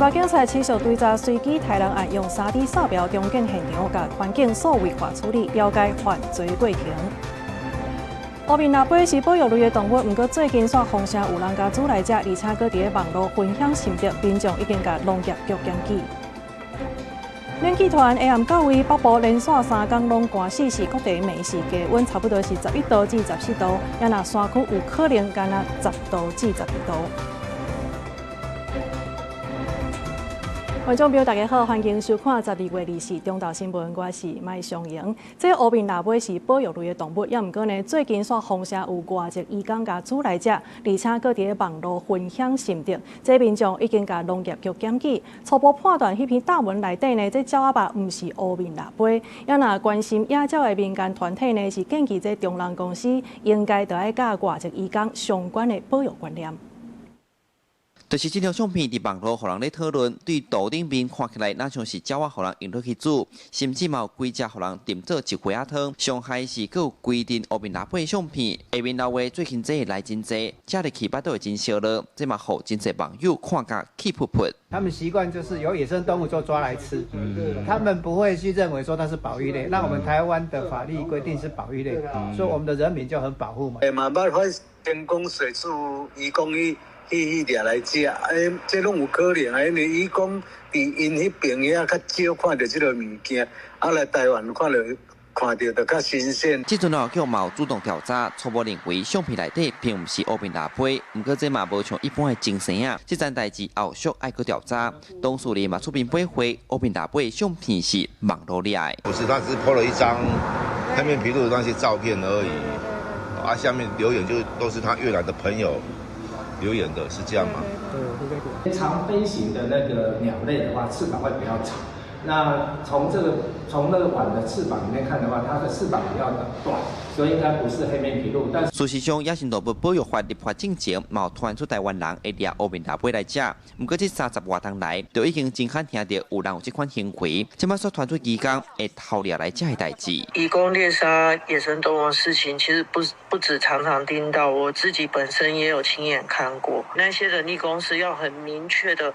外，警察持續追查隨機刣人案，用3D 掃描重建現場，共環境數位化處理，了解犯罪過程。烏面蜊仔是保育類的動物，毋過最近煞風聲有人共煮來食，而且閣佇咧網路分享心得，民眾已經共農業局檢舉。冷氣團下暗到位，北部連續3工攏寒死死，各地暝時低溫差不多是11度至14度，也若山區有可能干焦10度至12度。觀眾朋友，大家好，歡迎收看12月24中晝新聞，我是麥尚瑩。這烏面蜊仔是保育類的動物，也毋過呢，最近煞風聲有外籍移工共煮來食，而且閣佇咧網路分享心得，這民眾已經共農業局檢舉，初步判斷彼篇貼文內底呢，這鳥仔肉毋是烏面蜊仔。也若關心野鳥的民間團體呢，是建議這長榮公司應該著愛教外籍移工相關的保育觀念。就是這條相片佇網路予人咧討論，對圖頂面看起來，若像是鳥仔予人用落去煮，甚至嘛有幾隻予人浸做一鍋仔湯。上害是閣有規陣烏面蜊仔相片，下面留話最近這會來真濟，食入去腹肚會真燒熱，這嘛予真濟網友看甲氣噗噗。他們習慣就是有野生動物就抓來吃，他們不會去認為說它是保育類。那我們台灣的法律規定是保育類，所以我們的人民就很保護嘛。欸，嘛捌發生講水處伊講伊去掠來食，欸，這攏有可能啊，因為伊講佇𪜶彼邊遐較少看著這个物件，啊來台灣看著就較新鮮。這陣農業局嘛有主動調查，初步認為相片內底並毋是烏面蜊仔，毋過這嘛無像一般的精神啊。這層代誌後續愛閣調查，董事里嘛出面駁回烏面蜊仔相片是網路掠的。不是，他只是 po 了一張黑面琵鷺的那些照片而已，啊，下面留言就都是他越南的朋友留言的，是這樣嗎？對，長飛行的那個鳥類的話，翅膀會比較長。那從這個從那個碗的翅膀裡面看的話，它的翅膀比較短，所以應該不是黑面琵鷺。但事實上，野生動物保育法立法進前，嘛有傳出台灣人會掠烏面蜊仔來食。毋過這30外冬來，就已經真罕聽著有人有這款行為。這擺煞傳出移工會偷掠來食的代誌。移工獵殺野生動物的事情，其實不止常常聽到，我自己本身也有親眼看過。那些人力公司要很明確的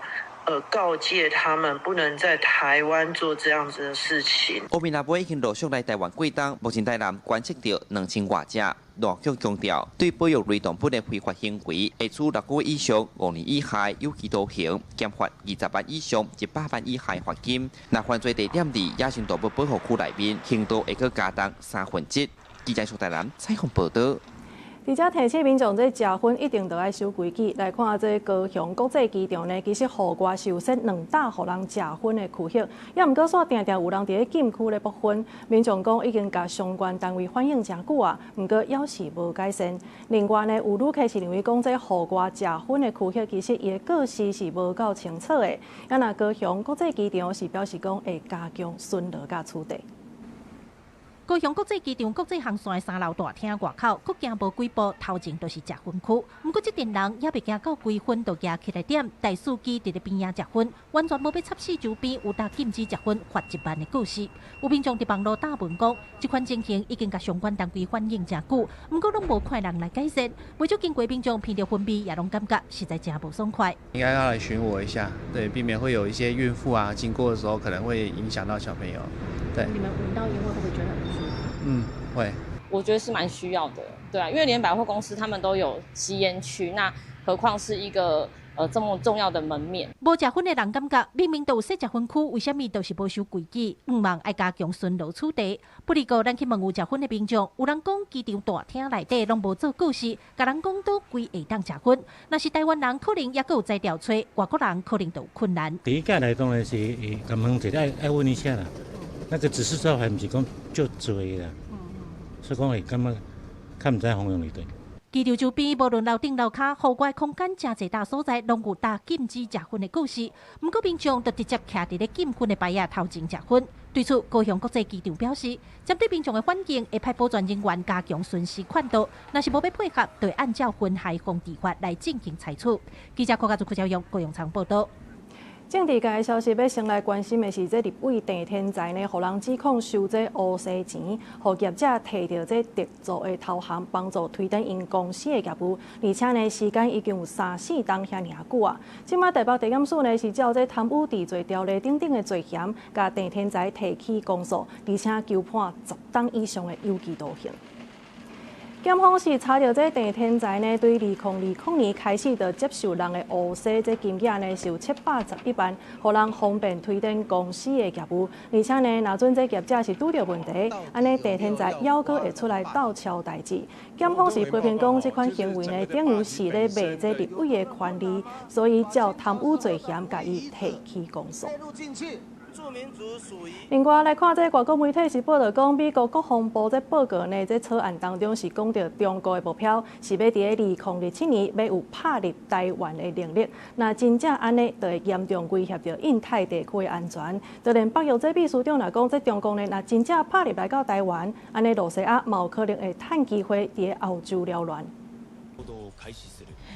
告誡他們不能在台灣做這樣子的事情。烏面蜊仔已經陸續來台灣幾冬，目前台南觀測著2000外隻。農局強調，對保育類動物的非法行為，會處6個月以上5年以下有期徒刑，監罰20萬以上100萬以下罰金。若犯罪地點佇野生動物保護區內面，刑度會閣加重三分之一。記者蘇台南採訪報導。而且提醒民眾，這食薰一定著愛守規矩。來看這高雄國際機場呢，其實戶外是有設兩搭予人食薰的區域，也毋過煞定定有人佇咧禁區咧爆薰。民眾講已經共相關單位反映誠久啊，毋過猶是無改善。另外呢，有旅客是認為講這戶外食薰的區域其實伊的告示是無夠清楚的。啊，若高雄國際機場是表示講會加強巡邏佮取締。高雄國際機場國際航線的三樓大廳外口，閣行無幾步，頭前就是食薰區。毋過這陣人猶未驚到規薰就蜈起來點，帶手機佇咧邊仔食薰，完全無欲插四周邊有搭禁止食薰罰1萬的告示。有民眾佇網路貼文講，這款情形已經共相關單位反映誠久，毋過攏無看人來改善。袂少經過民眾聞著薰味，也攏感覺實在誠無爽快。應該要來巡邏一下，對，避免會有一些孕婦啊經過的時候可能會影響到小朋友。對，你們聞到煙味會不會覺得很不舒服？嗯，會。我覺得是蠻需要的，對啊，因為連百貨公司他們都有吸煙區，那何況是一個這麼重要的門面。無食薰的人感覺，明明都有設食薰區，為啥物都是無守規矩？向望愛加強巡邏取締。不過，咱去問有食薰的民眾，有人講機場大廳內底攏無做告示，共人講佗位會當食薰。若是台灣人可能猶閣有才調揣，外國人可能就有困難。第一個來當然是共問一下，愛問一下啦。那個指示招牌毋是講足濟啦，所以講會感覺較毋知方向佇佗。機場周邊無論樓頂樓跤，戶外空間誠濟搭所在，攏有搭禁止食薰的告示。毋過民眾就直接徛佇咧禁薰的牌仔頭前食薰。對此，高雄國際機場表示，針對民眾的反應，會派保全人員加強巡視勸導。若是無欲配合，就會按照薰害防治法來進行採取。記者郭家祖、郭昭勇、高永昌報導。政治界的消息，欲先來關心的是，這立委鄭天才呢，予人指控收這烏西錢，予業者提著這特助的頭銜，幫助推展𪜶公司的業務，而且呢，時間已經有三四冬遐爾久啊。這馬台北地檢署呢，是照這貪污治罪條例等等的罪嫌，共鄭天才提起公訴，而且求判10冬以上的有期徒刑。檢方是查著這鄭天才呢，對2020年開始就接受人的烏西，這金額呢是有711萬，予人方便推展公司的業務。而且呢，若準這業者是拄著問題，按呢鄭天才猶閣會出來鬥撨代誌。檢方是批評講，這款行為呢，等於是咧賣這立委的權利，所以照貪污罪嫌，共伊提起公訴。另外來看，這外國媒體是報導講，美國國防部這報告呢，這草案當中是講著中國的目標是欲佇2027年欲有拍入台灣的能力。若真正按呢，就會嚴重威脅著印太地區的安全。就連北約這秘書長來講，這中共呢，若真正拍入來到台灣，按呢，露西亞嘛有可能會趁機會佇歐洲擾亂。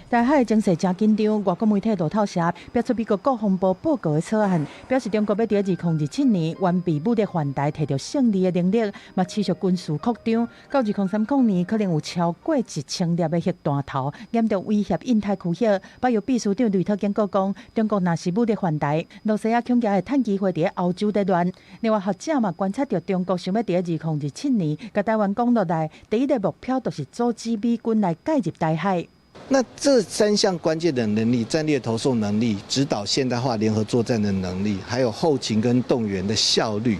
台海情勢誠緊張，外國媒體路透社爆出美國國防部報告的草案，表示中國欲佇2027年完備武力犯台、提著勝利的能力，嘛持續軍事擴張，到2030年可能有超過1000粒的核彈頭，嚴重威脅印太區域。北約秘書長呂特警告講，中國若是武力犯台，露西亞恐驚會趁機會佇歐洲咧亂。另外學者嘛觀察著中國想欲佇2027年共台灣攻落來，第一个目標就是阻止美軍來介入台海。那這三項關鍵的能力：戰略投送能力、指導現代化聯合作戰的能力，還有後勤跟動員的效率。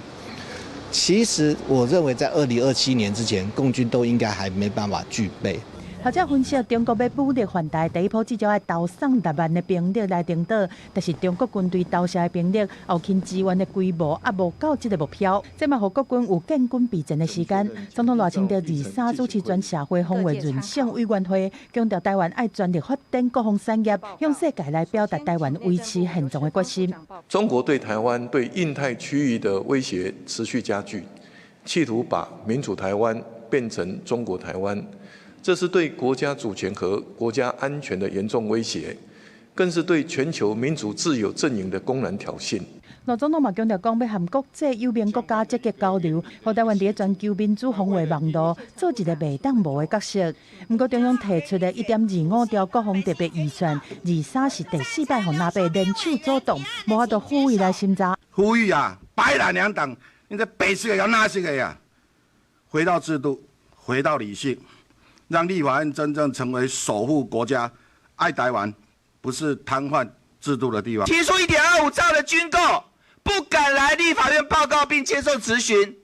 其實，我認為在2027年之前，共軍都應該還沒辦法具備。學者分析，中國欲武力犯台，第一波至少愛投送6萬的兵力來登島，但是中國軍隊投射的兵力後勤支援的規模猶無到這个目標，這嘛予國軍有建軍備戰的時間。總統賴清德23主持全社會防衛韌性委員會，強調台灣愛全力發展國防產業，向世界來表達台灣維持現狀的決心。中國對台灣、對印太區域的威脅持續加劇，企圖把民主台灣變成中國台灣。這是對國家主權和國家安全的嚴重威脅，更是對全球民主自由陣營的公然挑釁。賴總統嘛強調講，欲和國際友盟國家積極交流，予台灣佇全球民主防衛網路做一个袂當無的角色。毋過中央提出的1.25兆國防特別預算，23是第四擺予藍白聯手阻擋，無法度呼籲來審查。呼籲啊，白藍兩黨，你這白色的要藍色的呀，回到制度，回到理性。讓立法院真正成為守護國家、愛台灣，不是癱瘓制度的地方。提出1.25兆的軍購，不敢來立法院報告並接受質詢。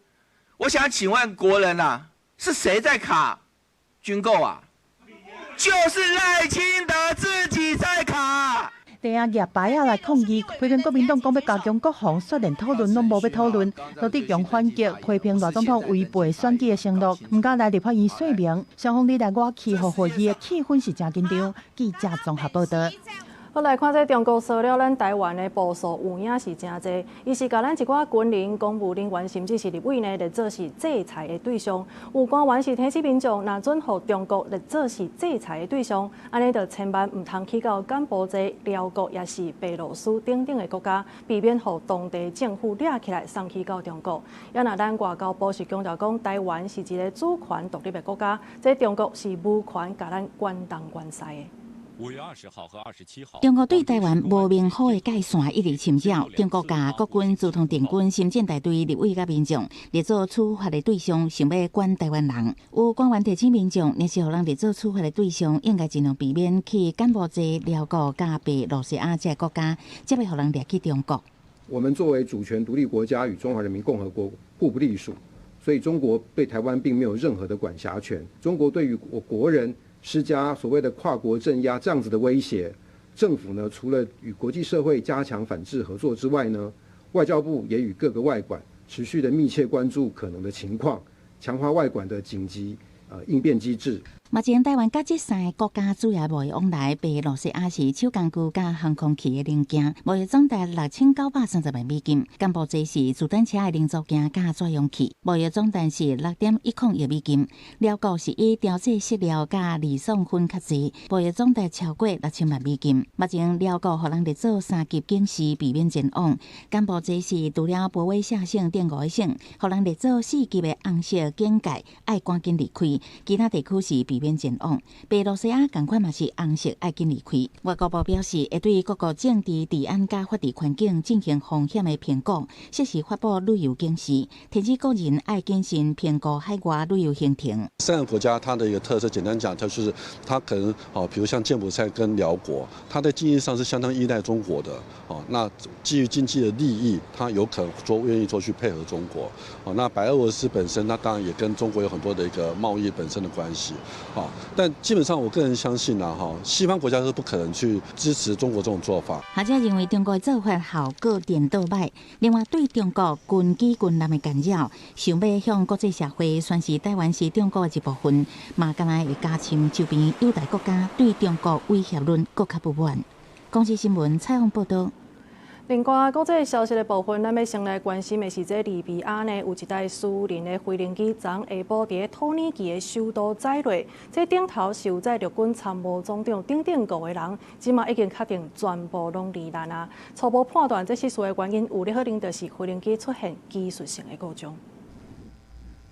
我想請問國人啊，是誰在卡軍購啊？就是賴清德自己在卡。地下舉牌仔來抗議，批評國民黨講欲加強國防，煞連討論攏無欲討論。羅致強反擊，批評賴總統違背選舉的承諾，毋敢來立法院說明。雙方佇內外氣候會議的氣氛是誠緊張。記者綜合報導。好來看這中國騷擾咱台灣的步數有影是誠濟，伊是共咱一寡軍人、公務人員，甚至是立委呢，列做是制裁的對象。有官員是提醒民眾，若準予中國列做是制裁的對象，按呢就千萬毋通去到柬埔寨、寮國，抑是白羅斯等等的國家，避免予當地政府掠起來送去到中國。猶若咱外交部是強調講，台灣是一个主權獨立的國家，這中國是無權共咱管東管西的。 5月20號和27號，中國對台灣無明確的界線一直侵擾。中國共國軍、駐通電軍、森戰大隊立委佮民眾列做處罰的對象，想欲管台灣人。有官員提醒民眾，若是予人列做處罰的對象，應該盡量避免去柬埔寨、寮國、佮白羅斯亞這个國家，才袂予人掠去中國。我們作為主權獨立國家，與中華人民共和國互不隸屬，所以中國對台灣並沒有任何的管轄權。中國對於我國人施加所謂的跨國鎮壓這樣子的威脅，政府呢，除了與國際社會加強反制合作之外呢，外交部也與各個外館持續的密切關注可能的情況，強化外館的緊急應變機制。目前台灣佮這三个國家主要貿易往來，白羅斯亞是手工具佮航空器的零件，貿易總值6930萬美金；柬埔寨是自動車的零組件佮紙容器，貿易總值是6.10億美金。寮國是以調製飼料佮利爽粉較濟，貿易總值超過6000萬美金。目前寮國予人列做三級警示，避免前往。柬埔寨是除了波威舍省等五个省，予人列做4級的紅色警戒，愛趕緊離開。其他地區是避免前往。白羅斯亞仝款嘛是紅色，愛緊離開。外交部表示，會對各國政治、治安佮法治環境進行風險的評估，適時發布旅遊警示，提醒國人愛謹慎評估海外旅遊行程。三個國家它的一個特色，簡單講，就是它可能哦，比如像柬埔寨跟寮國，它在經濟上是相當依賴中國的哦。那基於經濟的利益，它有可能說願意做去配合中國。哦，那白俄羅斯本身，那當然也跟中國有很多的一個貿易本身的關係。哦，但基本上我個人相信啦，哈，西方國家是不可能去支持中國這種做法。學者認為中國的做法效果顛倒䆀，另外對中國軍機軍艦的干擾，想欲向國際社會宣示台灣是中國的一部分，嘛敢若會加深周邊友台國家對中國威脅論閣較不滿。公視新聞採訪報導。另外，國際消息的部分，咱欲先來關心的是，這利比亞呢有一台私人的飛行機，昨下晡佇土耳其的首都載落，這頂頭是有載陸軍參謀總長等等五个人，這馬已經確定全部攏罹難啊。初步判斷，這失事的原因有可能就是飛行機出現技術性的故障。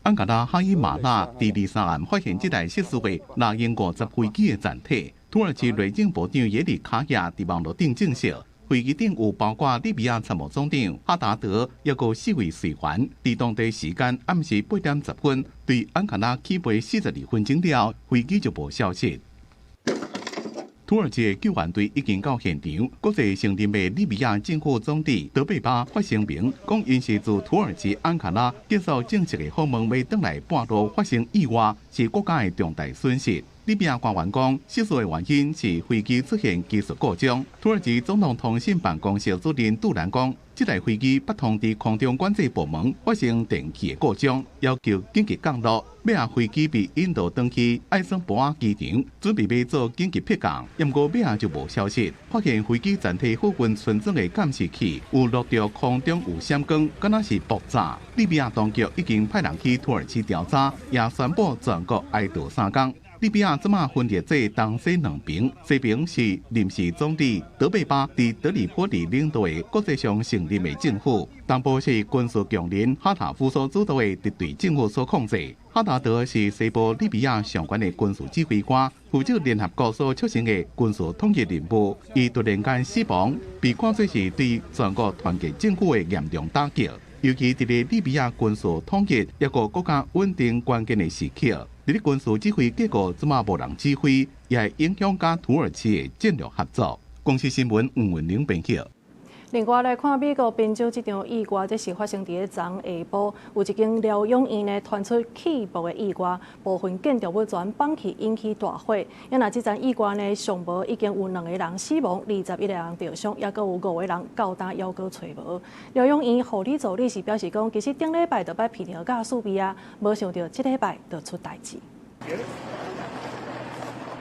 安卡拉哈伊馬納佇23暗發現這台失事的拉鷹50飛機的殘體，土耳其內政部長耶利卡亞佇網路頂證實。飛機頂有包括利比亞參謀總長哈達德，抑閣四位隨員。佇當地時間暗時8點10分，對安卡拉起飛42分鐘了，飛機就無消息。土耳其的救援隊已經到現場，國際承認的利比亞政府總理德貝巴發聲明，講𪜶是自土耳其安卡拉結束正式的訪問，欲轉來半路發生意外，是國家的重大損失。利比亞官員講，失事的原因是飛機出現技術故障。土耳其總統通訊辦公室主任杜蘭講，這台飛機不通佇空中管制部門發生電器的故障，要求緊急降落。尾仔飛機被引導轉去艾森博瓦機場，準備欲做緊急迫降，毋過尾仔就無消息。發現飛機殘體附近村莊的監視器有錄著空中有閃光，敢若是爆炸。利比亞當局已經派人去土耳其調查，也宣布全國哀悼3工。利比亞這馬分裂做東西兩邊，西邊是臨時總理德貝巴佇德里波里領導的國際上承認的政府，東部是軍事強人哈塔夫所主導的敵對政府所控制。哈達德是西部利比亞上懸的軍事指揮官，負責聯合國所促成的軍事統一任務。伊突然間死亡，被看作是對全國團結政府的嚴重打擊，尤其佇咧利比亞軍事統一抑閣國家穩定關鍵的時刻。佇咧軍事指揮結構這馬無人指揮，也會影響佮土耳其的戰略合作。公視新聞吳文玲編輯。另外來看美國賓州這場意外，這是發生佇咧昨下晡，有一間療養院呢傳出氣爆的意外，部分建築物全崩去，引起大火。啊若這場意外呢，上無已經有兩個人死亡，21個人著傷，抑閣有五個人到今猶閣揣無。療養院護理助理是表示講，其實頂禮拜就捌鼻著假數味啊，無想著這禮拜就出代誌。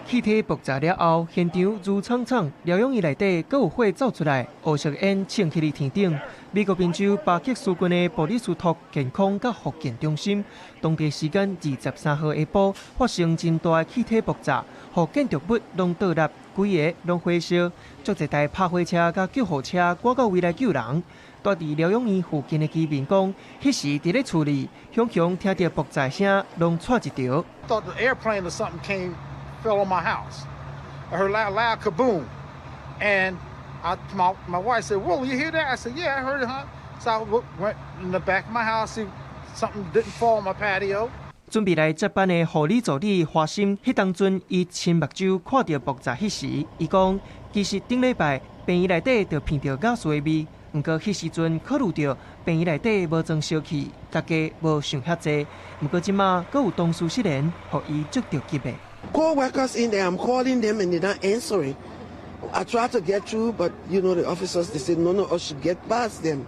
氣體爆炸了後，現場霧蒼蒼，療養院內底閣有火走出來，烏色煙衝起佇天頂。美國賓州巴克斯郡的布里斯托健康佮復健中心，當地時間23號下晡發生真大的氣體爆炸，予建築物攏倒塌，規个攏火燒，足濟台拍火車佮救護車趕到位來救人。蹛佇療養院附近的居民講，彼時佇咧厝裡，雄雄聽著爆炸聲，攏掣一著。 Thought the airplane or something came fell on my house. I heard loud, loud kaboom, and my wife said, "Will you hear that?" I said, "Yeah, I heard it, huh?" So I went in the back of my house, see something didn't fall on my patio. 準備來接班的護理助理華心，彼當陣伊親目睭看著爆炸彼時，伊講其實頂禮拜病院內底就鼻著瓦斯的味，毋過彼時陣考慮著病院內底無裝燒氣，大家無想遐濟。毋過這馬閣有同事失聯，予伊足著急的。 Co-workers in there, I'm calling them and they're not answering. I try to get through, but the officers, they say no, no, I should get past them.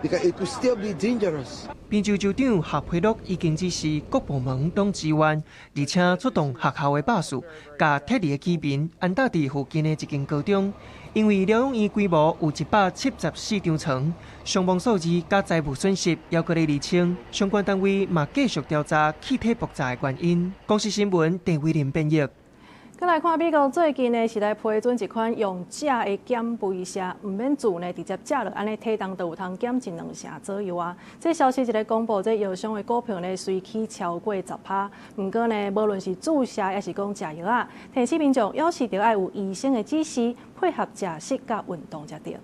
Because it could still be dangerous. 賓州州長夏佩洛已經指示各部門攏支援，而且出動學校的巴士，共撤離的居民安搭佇附近的一間高中。因為療養院規模有174張床，傷亡數字佮財物損失猶閣咧釐清，相關單位嘛繼續調查氣體爆炸的原因。公視新聞鄭偉林編譯。閣來看美國最近呢，是來批准一款用食的減肥射，毋免注呢，直接食落，按呢體重就有通減一兩成左右啊。這消息一个公布，這藥商的股票呢隨起超過10%。毋過呢，無論是注射抑是講食藥仔，提醒民眾猶是著愛有醫生的指示，配合食食佮運動才對。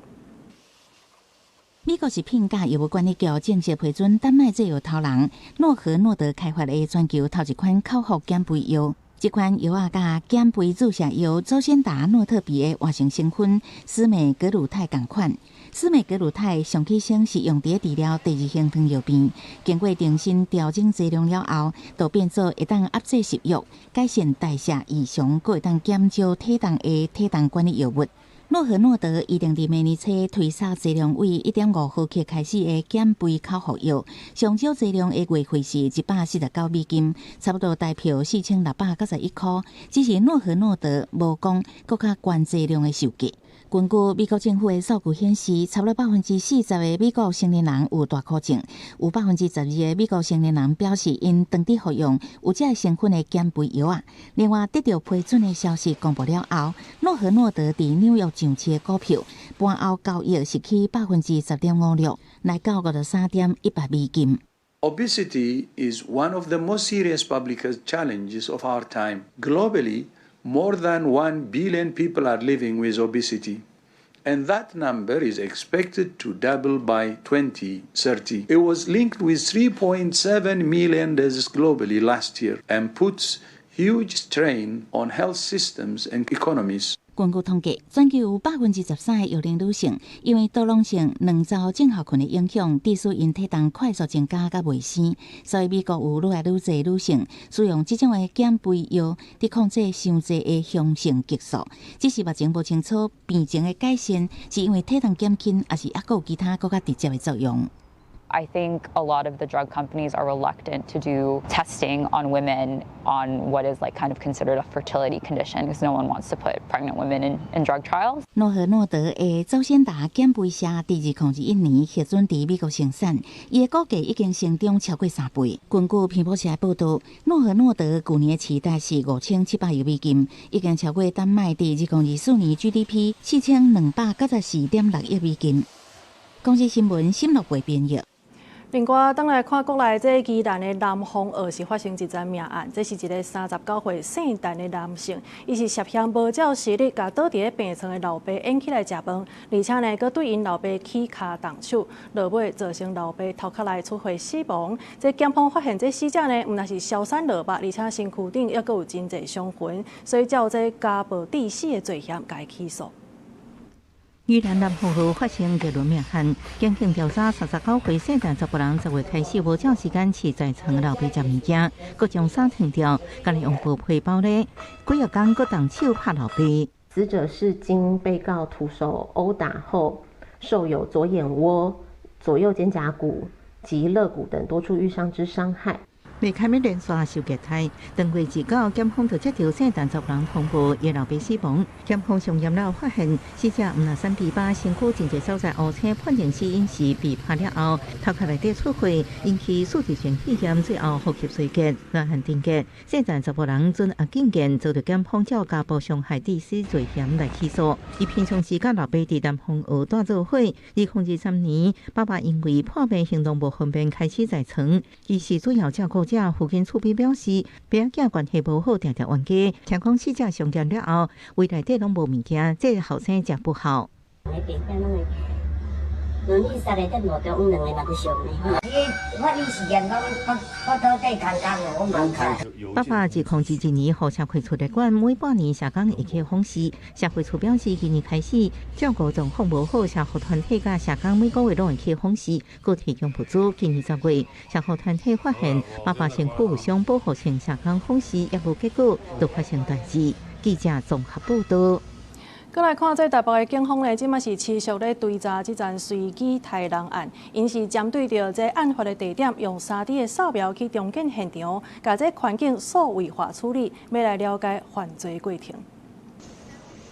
美國食品佮藥物管理局正式批准丹麥製藥頭人諾和諾德開發的全球頭一款口服減肥藥。這款藥仔佮減肥注射藥祖先達諾特比的活性成分司美格魯肽仝款。司美格魯肽上起先是用佇治療第二型糖尿病，經過重新調整劑量了後，就變做會當壓制食慾、改善代謝異常，閣會當減少體重的體重管理藥物。諾和諾德預定佇明年初推銷劑量為1.5毫克開始的減肥口服藥，上少劑量的月費是149美金，差不多台票4691箍。只是諾和諾德無講閣較懸劑量的售價。根據美國政府的數據顯示，差不多40%的美國成年人有大箍症，有12%的美國成年人表示𪜶長佇服用有這个成分的減肥藥仔。另外，得到批准的消息公布了後，諾和諾德佇紐約上市的股票盤後交易是起10.56%，來到53.18美金。 Obesity is one of the most serious public health challenges of our time. Globally, more than 1 billion people are living with obesity, and that number is expected to double by 2030. It was linked with 3.7 million deaths globally last year and puts huge strain on health systems and economies. 根據統計，全球有13%的育齡女性，因為多囊性卵巢症候群的影響，致使𪜶體重快速增加佮袂生。所以美國有愈來愈濟女性使用這種的減肥藥，佇控制傷濟的雄性激素。只是目前無清楚病情的改善是因為體重減輕，抑是猶閣有其他閣較直接的作用。 I think a lot of the drug companies are reluctant to do testing on women on what is like kind of considered a fertility condition because no one wants to put pregnant women in drug trials. 諾和諾德的祖先達減肥射佇2021年核准佇美國生產，伊的股價已經成長超過3倍。根據彭博社報導，諾和諾德舊年的市值是5700億美金，已經超過丹麥佇2024年 GDP 4294.6億美金。公視新聞沈樂培編譯。另外，轉來看國內這宜蘭的南方澳是發生一樁命案，這是一个39歲姓陳的男性，伊是涉嫌無照時日，共倒佇咧病床的老爸掩起來食飯，而且呢，閣對𪜶老爸起跤動手，落尾造成老爸頭殼內出血死亡。這檢方發現這死者呢，毋但是燒傷落目，而且身軀頂猶閣有真濟傷痕，所以才有這家暴致死的罪嫌共伊起訴。宜蘭南鳳澳發生逆倫命案，警方調查39歲姓陳查埔人10月開始無照時間飼在床老爸食物件，閣將衫脫掉，共伊用布皮包咧，幾仔工閣動手拍老爸。死者是經被告徒手毆打後，受有左眼窩、左右肩胛骨及肋骨等多處瘀傷之傷害。未開始連續受虐待，當月29，檢方就接到姓陳查埔人通報，伊老爸死亡。檢方上驗了發現，死者毋但瘦豬巴身軀真濟所在烏青，判定死因是被拍了後，頭殼內底出血，引起器質性肺炎，最後呼吸衰竭，亂汗停結。姓陳查埔人準阿警見，遭到檢方照家暴傷害致死罪嫌來起訴。伊平常時佮老爸佇南風澳蹛做伙。2023年，爸爸因為破病行動無方便，開始在床。伊是主要照顧者。附近厝邊表示，爸仔囝關係無好，定定冤家。聽講死者傷嚴了後，胃內底攏無物件，這個後生食不好。兩日三日在路中，兩个嘛佇相呢。伊法醫時間講，我倒底空工哦，我嘛毋知。爸爸2021年予社會處列管，每半年社工會去訪視。社會處表示，今年開始照顧狀況無好，社福團體佮社工每個月攏會去訪視，閣提供物資。今年10月，社福團體發現爸爸身軀有傷，保護性社工訪視也無結果，就發生代誌。記者綜合報導。閣來看這台北的警方呢，這馬是持續咧追查這樁隨機刣人案，𪜶是針對著這案發的地點，用3D 的掃描去重建現場，共這環境數位化處理，欲來了解犯罪過程。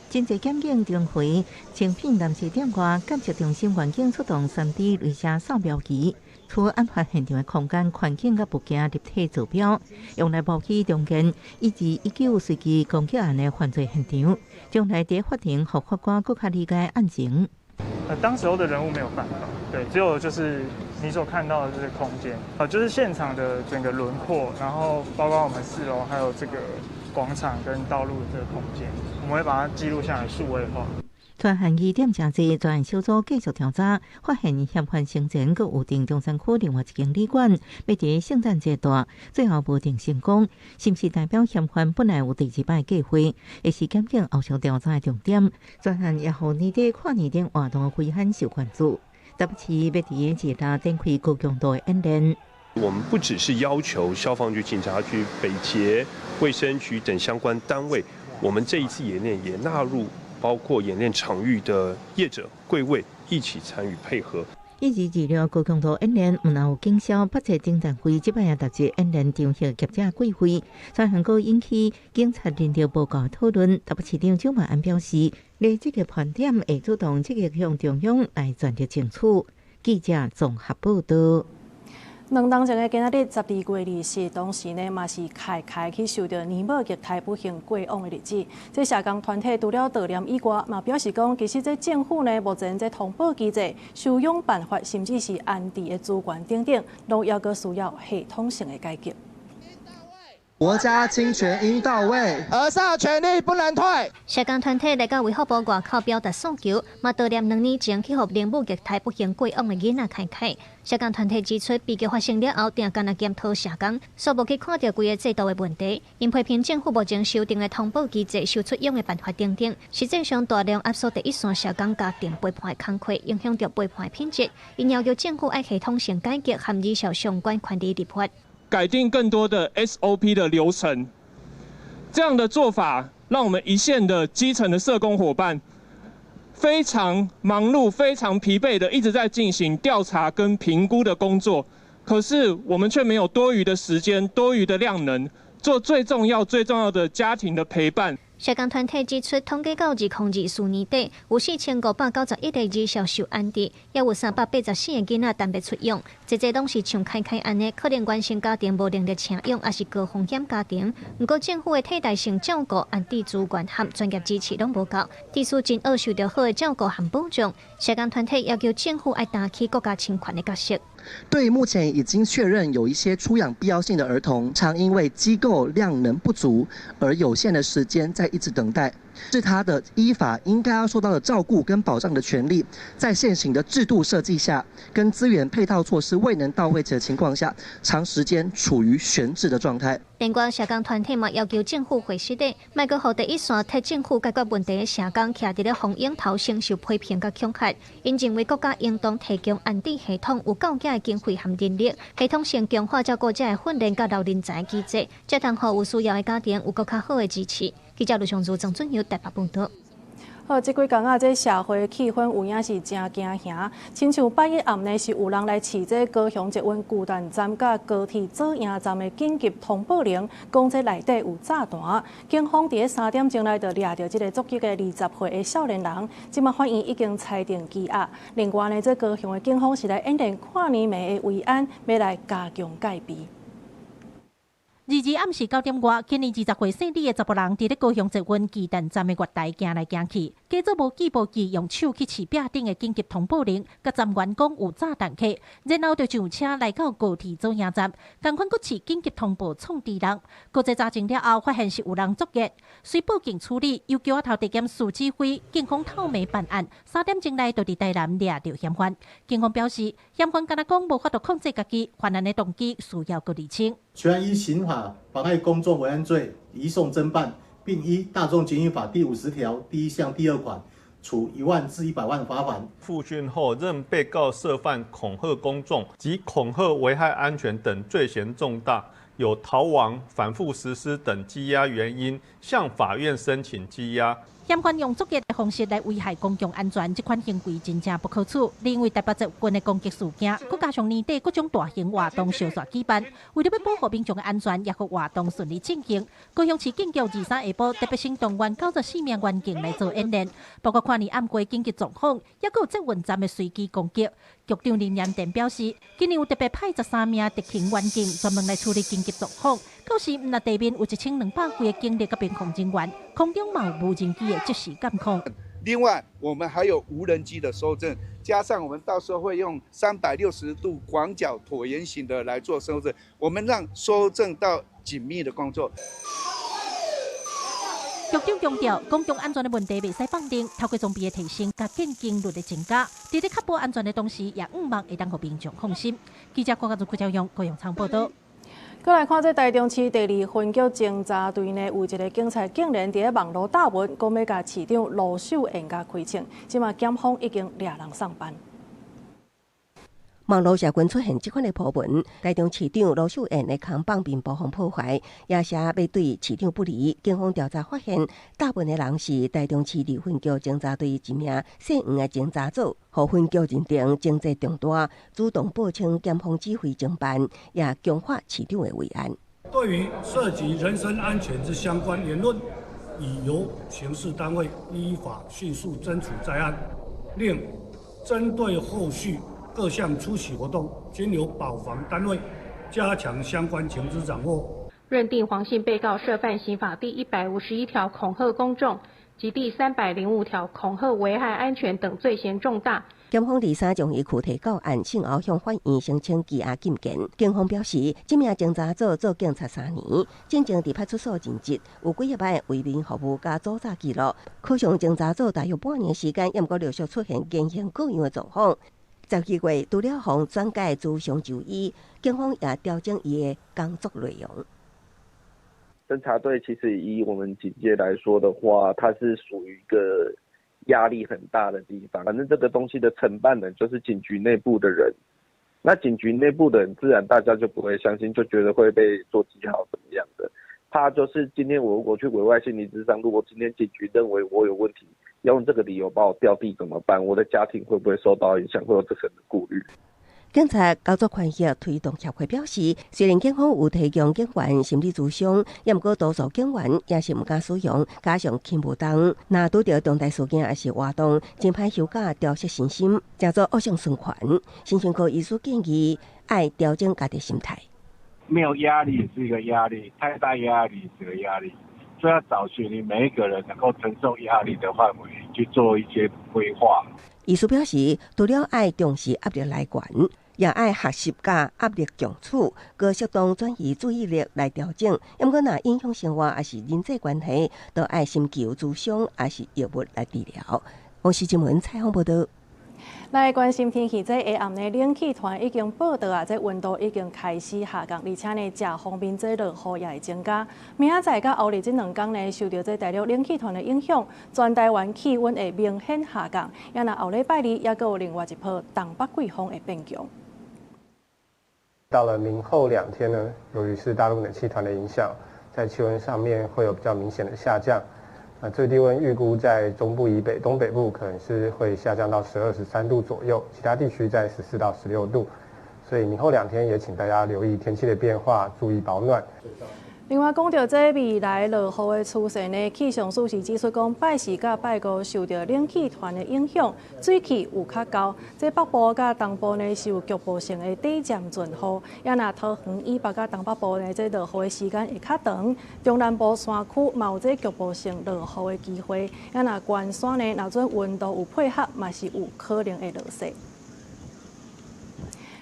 真濟檢警巡迴，誠品南市店外監測中心員警出動3D 鐳射掃描儀，取案發現場的空間環境佮物件立體坐標，用來模擬重建一二一九隨機攻擊案的犯罪現場，將來佇法庭予法官閣較理解案情。當時候的人物沒有辦法，對，只有就是你所看到的這個空間，就是現場的整個輪廓，然後包括我們四樓還有這個廣場跟道路的這個空間，我們會把它記錄下來，數位化。專案疑點誠濟，專案小組繼續調查，發現嫌犯生前閣有訂中山區另外一間旅館，欲佇聖誕節蹛，最後無訂成功，是毋是代表嫌犯本來有第二擺計劃？會是檢警後續調查的重點。專案也予年底跨年燈活動的危險受關注，台北市欲佇二六展開高強度的演練。我們不只是要求消防局、警察局、北捷、衛生局等相關單位，我們這一次演練也納入包括演練場域的業者、櫃位一起參與配合。一二二六高強度演練，毋但有警消、北捷等單位，這擺也特設演練場域業者櫃位，專項閣引起警察人力無夠討論。台北市長蔣萬安表示，咧這個盤點會主動積極向中央來全力爭取。記者綜合報道。兩冬前的今仔日12月20，當時呢嘛是凱凱去受著尼母虐待不幸過往的日子。這社工團體除了悼念以外，嘛表示講，其實這政府呢目前這通報機制、收養辦法，甚至是安置的資源等等，攏猶閣需要系統性的改革。國家親權應到位，兒少權利不能退。社工團體來到衛福部外口表達訴求，嘛悼念2年前去予奶母虐待不幸過往的囡仔凱凱。社工團體指出，悲劇發生了後，定干焦檢討社工，煞無去看著規个制度的問題。𪜶批評政府目前修訂的通報機制、收出養的辦法等等，實際上大量壓縮第一線社工家庭陪伴的工課，影響著陪伴的品質。𪜶要求政府愛系統性改革和兒少相關權利立法。改定更多的 SOP 的流程，這樣的做法讓我們一線的基層的社工夥伴非常忙碌、非常疲憊的一直在進行調查跟評估的工作，可是我們卻沒有多餘的時間、多餘的量能做最重要、最重要的家庭的陪伴。社工團體指出，統計到2024年底，有4591個兒少受安置，也有384個囡仔等欲出養，濟濟攏是像凱凱按呢，可能原生家庭無能力請養，抑是高風險家庭。毋過政府的替代性照顧、安置資源和專業支持攏無夠，致使真愛受著好的照顧和保障。社工團體要求政府愛擔起國家親權的角色。對目前已經確認有一些出養必要性的兒童，常因為機構量能不足而有限的時間在一直等待，是他的依法應該要受到的照顧跟保障的權利，在現行的制度設計下，跟資源配套措施未能到位的情況下，長時間處於懸置的狀態。另外，社工團體嘛要求政府回實的，莫閣予第一線替政府解決問題的社工，徛佇咧風湧頭承受批評佮恐嚇。𪜶認為國家應當提供安置系統，有夠額的經費和人力，系統性強化照顧者的訓練佮留人才機制，才通予有需要的家庭有閣較好的支持。記者盧尚如、張俊友台北報導。好，這幾工啊，這社會氣氛有影是誠驚嚇。親像拜一暗呢，是有人來試這高雄捷運巨蛋站佮高鐵左營站的緊急通報鈴，講這內底有炸彈。警方佇3點鐘內就掠著這个作佇的20歲的少年人，這馬法院已經裁定羈押。另外呢，這高雄的警方是來演練跨年暝的維安，欲來加強戒備。22暗時9點外，今年20歲姓李的查埔人，佇咧高雄捷運巨蛋站的月台行來行去，假做無記無記，用手去試壁頂的緊急通報鈴，共站員講有炸彈客，然後就上車來到高鐵左營站，仝款閣試緊急通報創治人。國際查證了後，發現是有人作業，隨報警處理，由橋仔頭地檢署指揮，警方透暝辦案，3點鐘內就佇台南掠著嫌犯。警方表示，嫌犯敢若講無法度控制家己，犯案的動機需要閣釐清。全案依刑法妨礙公眾維安罪移送偵辦，並依大眾捷運法第50條第1項第2款，處1萬至100萬罰款。複訊後，認被告涉犯恐嚇公眾及恐嚇危害安全等罪嫌重大，有逃亡、反覆實施等羈押原因，向法院申請羈押。嫌犯用作惡的方式來危害公共安全，這款行為真正不可取。另外，台北捷運的攻擊事件，閣加上年底各種大型活動相續舉辦，為著欲保護民眾的安全，也予活動順利進行，高雄市警局23下晡特別先動員94名員警來做演練，包括跨年暗過緊急狀況，抑閣有捷運站的隨機攻擊。局長林延電表示，今年有特別派13名特勤員警專門來處理緊急狀況。到時毋但地面有1200幾个警力佮邊防人員，空中嘛有無人機的即時監控。另外，我們還有無人機的搜證，加上我們到時候會用360度廣角橢圓形的來做搜證，我們讓搜證到緊密的工作。局長強調，公共安全的問題袂使放任，透過裝備的提升，佮見警率的增加，佇咧確保安全的同時，也向望會當予民眾放心。記者郭家祖、郭昭勇、高永昌報道。閣來看這台中市第二分局偵查隊呢，有一个警察竟然佇咧網路貼文，講欲共市長盧秀燕共開槍，這馬檢方已經掠人送辦。網路社群出現這款的鋪文，台中市長盧秀燕的扛棒面部予破壞，也寫欲對市長不利。警方調查發現，貼文的人是台中市二分局偵查隊一名姓黃的偵查組，予分局認定情節重大，主動報請檢方指揮偵辦，也強化市長的維安。對於涉及人身安全之相關言論，已由刑事單位依法迅速偵處在案，另針對後續各項出席活動均由保防單位加強相關情資掌握。認定黃姓被告涉犯刑法第151條恐嚇公眾及第305條恐嚇危害安全等罪嫌重大。檢方23將伊拘提到案，訊後向法院申請羈押禁見。警方表示，這名偵查組做警察3年，進前佇派出所任職，有幾百擺為民服務佮阻詐記錄。可上偵查組大約半年時間，猶毋過陸續出現言行各樣的狀況。12月，除了予轉介諮商就醫，警方也調整伊的工作內容。偵查隊其實以我們警界來說的話，它是屬於一個壓力很大的地方。反正這個東西的承辦人就是警局內部的人，那警局內部的人自然大家就不會相信，就覺得會被做記號怎麼樣的。怕就是今天我如果去委外心理諮商，如果今天警局認為我有問題，要用這個理由把我調離怎麼辦？我的家庭會不會受到影響？會有這層的顧慮。警察工作權益推動協會表示，雖然警方有提供警員心理諮商，猶毋過多數警員也是毋敢使用，加上輕無重，若拄著重大事件抑是活動，真歹休假調適身心，成做惡性循環。精神科醫師建議，愛調整家己心態。沒有壓力也是一個壓力，太大壓力是個壓力，所以要找尋你每一個人能夠承受壓力的範圍去做一些規劃。醫師表示，除了愛重視壓力來源，也愛學習佮壓力共處，閣適當轉移注意力來調整。毋過，若影響生活抑是人際關係，都愛尋求諮商抑是藥物來治療。公視新聞採訪報導。來關心天氣，這下暗呢，冷氣團已經報到啊，這溫度已經開始下降，而且呢，食方面這落雨也會增加。明仔載佮後日這兩工呢，受著這大陸冷氣團的影響，全台灣氣溫會明顯下降。也若後禮拜二，猶閣有另外一波東北季風會變強。到了明後2天呢，由於是大陸冷氣團的影響，在氣溫上面會有比較明顯的下降。那最低溫預估在中部以北、東北部可能是會下降到12、13度左右，其他地區在14到16度。所以明後兩天也請大家留意天氣的變化，注意保暖。另外，講著這未來落雨的趨勢呢，氣象署是指出講，拜四佮拜五受著冷氣團的影響，水汽有較厚。這北部佮東部呢是有局部性的短暫陣雨，也若桃園以北佮東北部呢，這落雨的時間會較長。中南部山區嘛有這局部性落雨的機會，也若懸山呢，若準溫度有配合，嘛是有可能會落雪。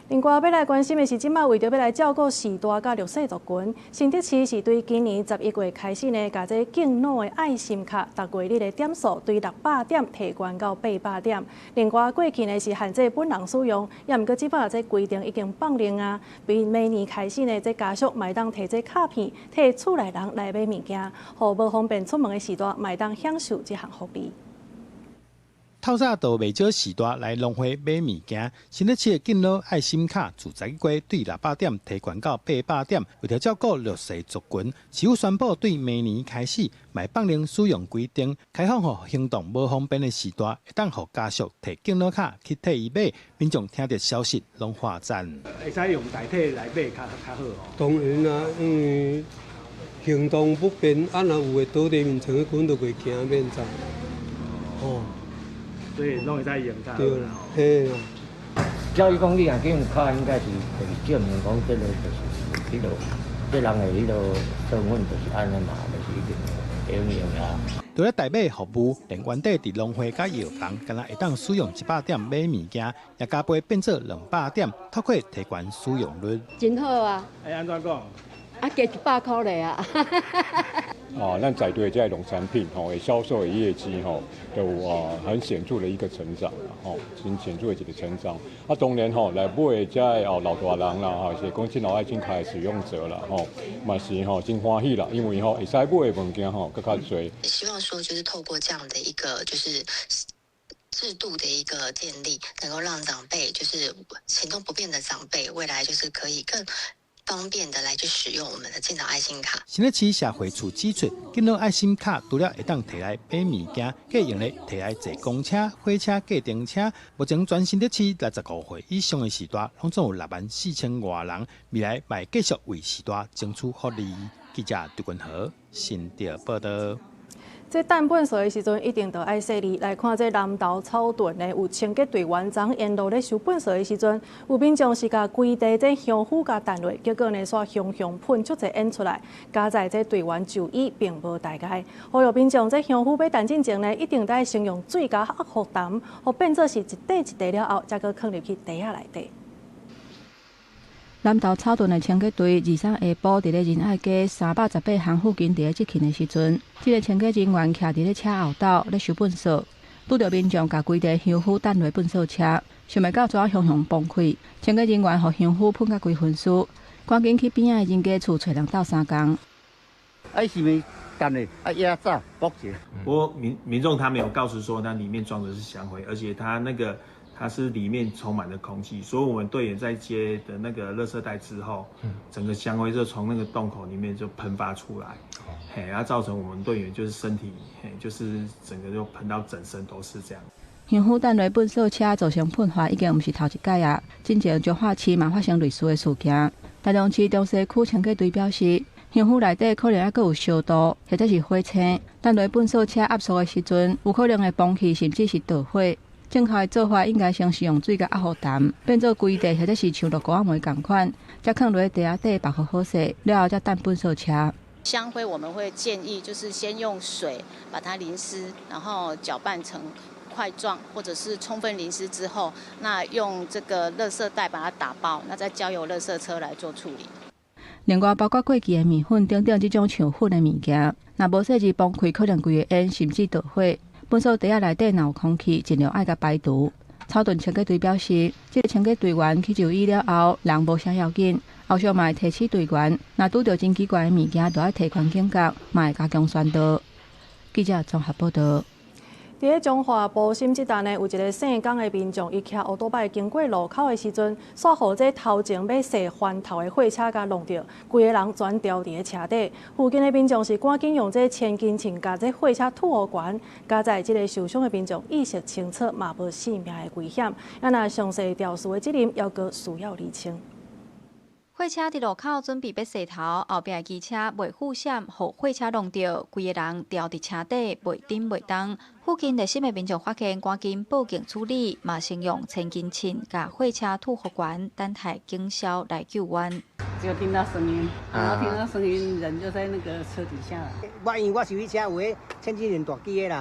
另外，欲來關心的是，這馬為著欲來照顧序大佮弱勢族群，新竹市是對今年11月開始呢，共這敬老的愛心卡，逐月日的點數對600點提懸到800點。另外，過去呢是限制本人使用，猶毋過這擺這規定已經放寬啊，比明年開始呢，這家屬嘛會當提這卡片，替厝內人來買物件，予無方便出門的序大，嘛會當享受這項福利。透早就袂少序大來農會買物件。新北市的敬老愛心卡自10月對600點提懸到800點，為著照顧弱勢族群，市府宣布對明年開始，嘛放寬使用規定，開放予行動無方便的序大，會當予家屬提敬老卡去替伊買。民眾聽著消息攏喝讚。會使用代替來買較較好哦。當然啦，因為行動不便，啊，若有的倒佇面前，根本就袂驚免怎。哦，所以攏會使用較好。對啦，嘿啦。照伊講，你若用卡，應該是就是證明講，這个就是彼个，這人的彼个身份就是按呢嘛，就是一定會用啊。除了代買服務，連原底佇農會佮藥房，敢若會當使用100點買物件，也加倍變做200點，透過提懸使用率。真好啊！會按怎講？啊，加100箍咧啊！啊，咱在地這个農產品吼，銷售的業績吼，都有啊很顯著的一個成長，吼，真顯著的一個成長。啊，當然吼，來買的這个哦老大人啦，吼，是講敬老愛心卡的使用者啦，吼，嘛是吼真歡喜啦，因為吼會使買的物件吼閣較濟。希望說，就是透過這樣的一個就是制度的一個建立，能夠讓長輩，就是行動不便的長輩，未來就是可以更方便的來去使用我們的敬老愛心卡。新北市社會處指出，敬老愛心卡除了會當提來買物件，閣用咧提來坐公車、火車、計程車。目前全新北市65歲以上的序大，攏總有6萬4千外人，未來嘛會繼續為序大爭取福利。記者杜君和新竹報導。這擲糞埽的時陣，一定著愛細膩。來看這南投草屯呢，有清潔隊員昨沿路咧收糞埽的時陣，有民眾是共規袋這香灰共擲落，結果呢，煞雄雄噴足濟煙出來。佳哉這隊員就醫並無大礙。呼籲民眾這香灰欲擲進前呢，一定愛先用水共壓予澹，予變做是一塊一塊了後，才閣囥入去袋仔內底。南投草屯的清潔隊23下晡佇咧仁愛街318巷附近佇咧執勤的時陣，這个清潔人員徛佇咧車後斗咧收糞埽，拄著民眾共規袋香灰擲落糞埽車，想袂到怎雄雄崩開，清潔人員予香灰噴甲規身軀，趕緊去邊仔的人家厝揣人鬥相共。啊，是毋擲咧？啊，壓炸，爆起。不過民眾他沒有告知說，那裡面裝的是香灰，而且他那個。它是裡面充滿了空氣，所以我們隊員在接的那個垃圾袋之後，整個香灰就從那個洞口裡面就噴發出來，嘿，然後造成我們隊員就是身體，嘿，就是整個就噴到整身都是這樣。香灰擲落糞埽車造成噴發，已經毋是頭一擺啊！進前彰化市嘛發生類似的事件。台中市中西區清潔隊表示，香灰內底可能猶閣有燒毒，或者是火星，擲落糞埽車壓縮的時陣，有可能會崩去，甚至是著火。正確的做法應該先使用水共壓予澹，變做規袋或者是像落糊仔糜仝款，才囥落袋仔底，縛予好勢，了後才擲糞埽車。香灰我們會建議就是先用水把它淋濕，然後攪拌成塊狀，或者是充分淋濕之後，那用這個垃圾袋把它打包，那再交由垃圾車來做處理。另外，包括過期的麵粉等等這種像粉的物件，若無細膩崩開，可能規个煙甚至著火。糞埽袋仔內底若有空氣，盡量愛共排除。草屯清潔隊表示，這个清潔隊員去就醫了後，人無啥要緊。後續嘛會提醒隊員，若拄著真奇怪的物件，就愛提懸警覺，嘛會加強宣導。記者綜合報導。佇咧彰化埔心這站呢，有一个姓江的民眾，伊騎烏多擺經過路口的時陣，煞予這頭前欲踅環頭的貨車共挵著，規个人全牢佇咧車底。附近的民眾是趕緊用這千斤秤共這貨車推予懸，佳哉這个受傷的民眾意識清楚，嘛無性命的危險。啊，若詳細肇事的責任，猶閣需要釐清。貨車佇路口準備欲踅頭，後壁的機車袂護閃，予貨車挵著，規个人牢佇車底，袂振袂動。附近熱心的民眾發現，趕緊報警處理，嘛先用千斤秤共貨車推予懸，等待警消來救援。只有聽到聲音，然後聽到聲音，人就在那個車底下。我因為我是去車有彼千斤輪大機的啦，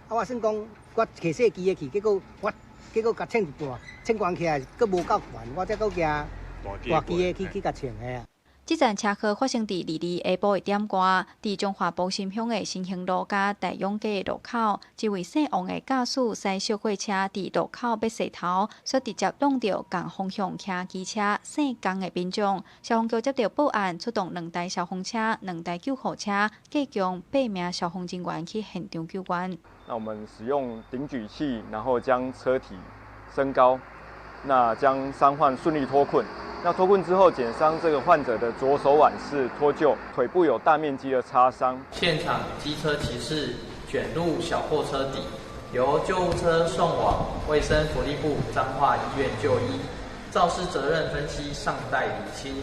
啊，我算講我騎細機的去，結果我結果共秤一半，秤懸起來，閣無夠懸，我才閣舉大機的去去共秤的啊。這陣車禍發生佇22下晡1點外，佇彰化埔心鄉的新興路佮大勇街的路口，一位姓王的駕駛駛小貨車佇路口欲踅頭，煞直接挵著仝方向騎機車姓江的民眾。消防局接著報案，出動兩台消防車、兩台救護車，共8名消防人員去現場救援。那我們使用頂舉器，然後將車體升高，那將傷患順利脫困。那脫困之後，檢傷這個患者的左手腕是脫臼，腿部有大面積的擦傷。現場機車騎士捲入小貨車底，由救護車送往衛生福利部彰化醫院就醫。肇事責任分析尚待釐清。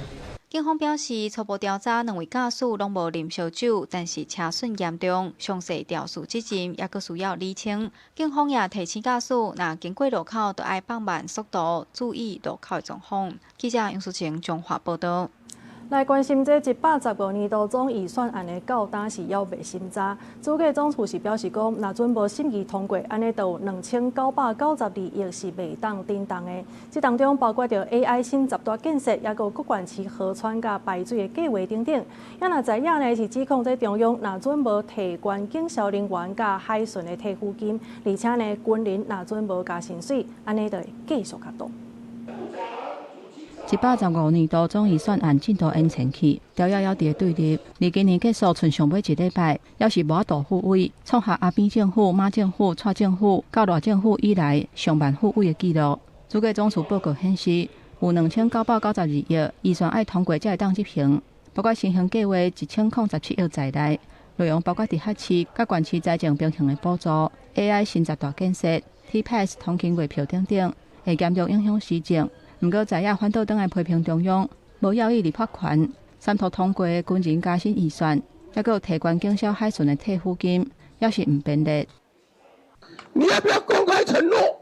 警方表示，初步調查兩位駕駛攏無啉燒酒，但是車損嚴重，詳細肇事責任猶閣需要釐清。警方也提醒駕駛，若經過路口，就愛放慢速度，注意路口的狀況。記者楊淑晴彰化報導。來關心這115年度總預算案的到今是猶未審查。主計總處是表示講，若準無審議通過，按呢就有2992億是袂當振動的。這當中包括著 AI 新十大建設，抑閣各縣市河川佮排水的計畫等等。也若在野呢是指控這中央若準無提懸警消人員佮海巡的退撫金，而且呢軍人若準無加薪水，按呢就會繼續較動。115年度總預算案進度延前去，朝野猶佇咧對立。離今年結束賰上尾一禮拜，猶是無法度復位，創下阿扁政府、馬政府、蔡政府到賴政府以來上慢復位的紀錄。主計總處報告顯示，有2992億預算愛通過才會當執行，包括先行計劃1017億在內，內容包括直轄市佮縣市財政平衡的補助、AI 新十大建設、T-Pass 通勤月票等等，會嚴重影響施政。毋過在野反倒轉來批評中央無要予立法權，三讀通過的軍人加薪預算，抑閣有提懸警消海巡的退撫金，猶是毋便利。你要不要公開承諾？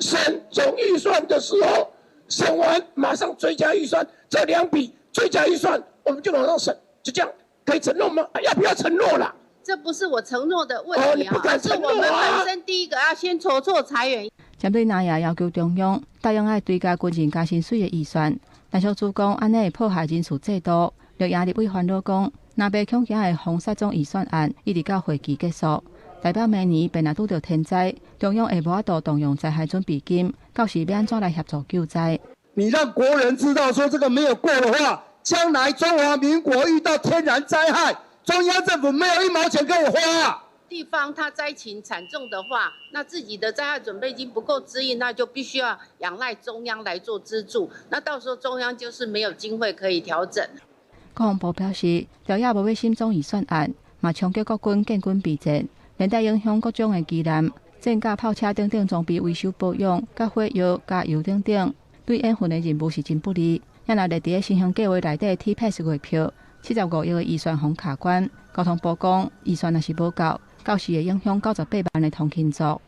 審總預算的時候，審完馬上追加預算，這兩筆追加預算，我們就馬上審，就這樣可以承諾嗎？要不要承諾啦？這不是我承諾的問題啊，是我們本身第一個要先籌措財源。針對藍營要求中央答應愛追加軍人加薪水的預算，陳淑珠講按呢會破壞人事制度。綠營立委煩惱講，若袂恐驚會封殺總預算案，一直到會期結束，代表明年便若拄著天災，中央會無法度動用災害準備金，到時欲按怎來協助救災？你讓國人知道說這個沒有過的話，將來中華民國遇到天然災害，中央政府沒有一毛錢可以花。地方它災情慘重的話，那自己的災害準備金不夠支應，那就必須要仰賴中央來做資助。那到時候中央就是沒有經費可以調整。國防部表示，朝野無欲審總預算案，嘛衝擊國軍建軍備戰，連帶影響各種的機艦、戰甲炮車等等裝備維修保養、佮火藥、加油等等，對演訓的任務是真不利。也若列佇咧先行計劃內底 T-Pass 月票75億的預算予卡關，交通部講預算若是無夠，到時會影響98萬的通勤族。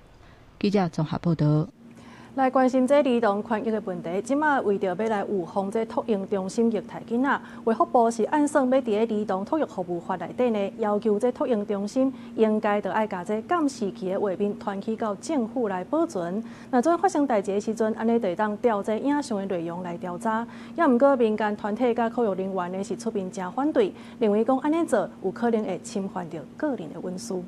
記者綜合報導。來關心這兒童權益的問題，這馬為著欲來預防這托嬰中心虐待囡仔，衛福部是按算欲佇咧兒童托育服務法內底呢，要求這托嬰中心應該著愛共這監視器的畫面傳去到政府來保存。若準發生代誌的時陣，按呢就會當調這影像的內容來調查。也毋過民間團體佮科學人員呢是出面誠反對，認為講按呢做有可能會侵犯著個人的隱私。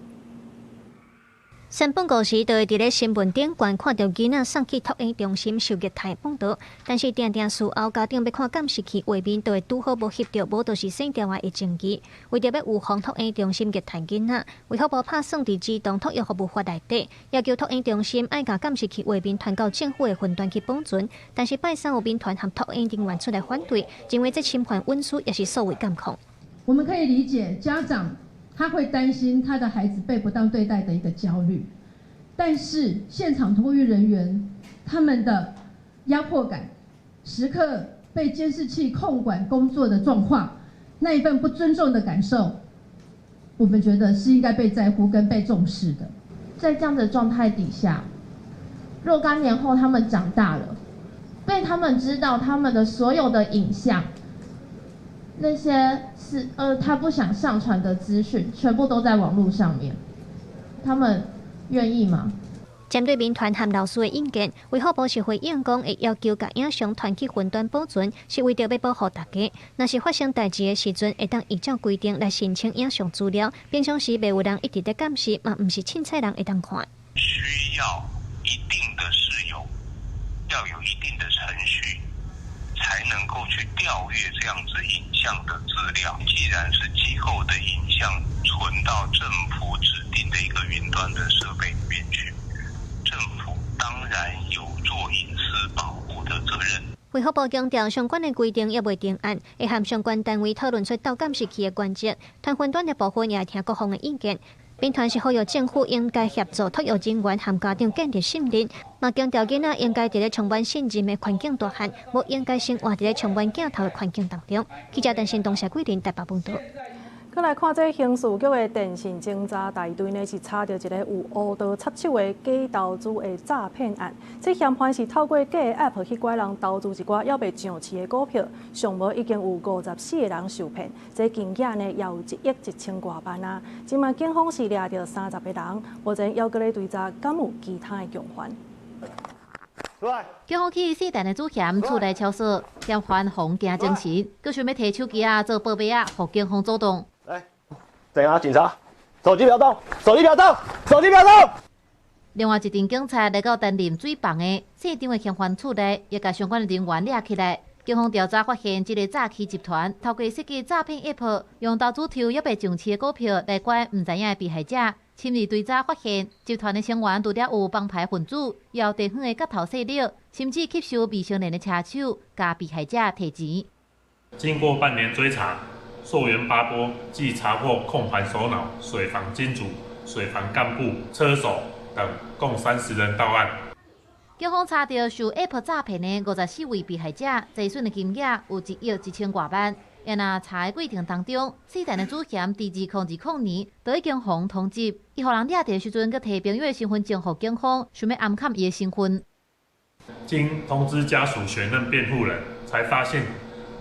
三不五時，就會佇咧新聞頂懸看著囡仔送去托嬰中心受虐待報導，但是定定事後家長欲看監視器畫面，就會拄好無翕著，無就是省掉的證據。為著欲預防托嬰中心虐待囡仔，衛福部拍算佇兒童托育服務法內底，要求托嬰中心愛共監視器畫面傳到政府的雲端去保存。但是拜三有民團和托嬰人員出來反對，認為這侵犯隱私也是數位監控。我們可以理解家長。他會擔心他的孩子被不當對待的一個焦慮，但是現場托育人員他們的壓迫感，時刻被監視器控管工作的狀況，那一份不尊重的感受，我們覺得是應該被在乎跟被重視的。在這樣的狀態底下，若干年後他們長大了，被他們知道他們的所有的影像。那些是他不想上傳的資訊，全部都在網路上面，他們願意嗎？針對民團和老師的意見，衛福部是回應講，會要求共影像傳去雲端保存，是為著欲保護大家。若是發生代誌的時陣，會當依照規定來申請影像資料。平常時袂有人一直佇監視，嘛毋是凊彩人會當看。需要一定的事由，要有一定的程序。才能夠去調閱這樣子影像的資料。既然是機構的影像存到政府指定定的一个云端的设备里面去，政府当然有做隐私保护的责任。卫福部强调，相关的规定犹未定案，会和相关单位讨论出斗监视器的原则。传云端的部分也会听各方的意见。民团是呼吁政府应该协助托育人员和家长建立信任，嘛强调囡仔应该伫咧充满信任的环境大汉，无应该生活伫咧充满镜头的环境当中。记者邓新东、谢桂林台北报道。阁来看这刑事局的电信侦查大队呢，是查著一个有乌刀插手的假投资的诈骗案。这嫌犯是透过假的 App 去拐人投资一寡犹未上市的股票，上无已经有54个人受骗，这金额呢也有1亿1千外万啊。这马警方是掠著30个人，目前犹阁咧追查，敢有其他的共犯。警方去四代的主嫌厝内抄索，嫌犯予惊精神，阁想欲提手机仔做报备仔，予警方阻挡。来，怎样？警察，手机不要动，手机不要动，手机不要动。另外一阵警察来到担任水房的现场的嫌犯厝内，也共相关的人员掠起来。警方调查发现，这个诈欺集团透过设计诈骗 App，用投资抽犹未上市的股票来拐毋知影的被害者。深入追查发现，集团的成员除了有帮派分子，也有地方的角头势力，甚至吸收未成年的车手，共被害者提钱。经过半年追查，溯源八波，计查获控盘首脑、水房金主、水房干部、车手等共30人到案。警方查著受 App 诈骗的54位被害者，财损的金额有1亿1千外万。啊若查的过程当中，四代的主嫌伫2020年就已经予通缉。伊予人掠著的时阵，阁提朋友的身份证予警方，想欲暗崁伊的身份。经通知家属选任辩护人，才发现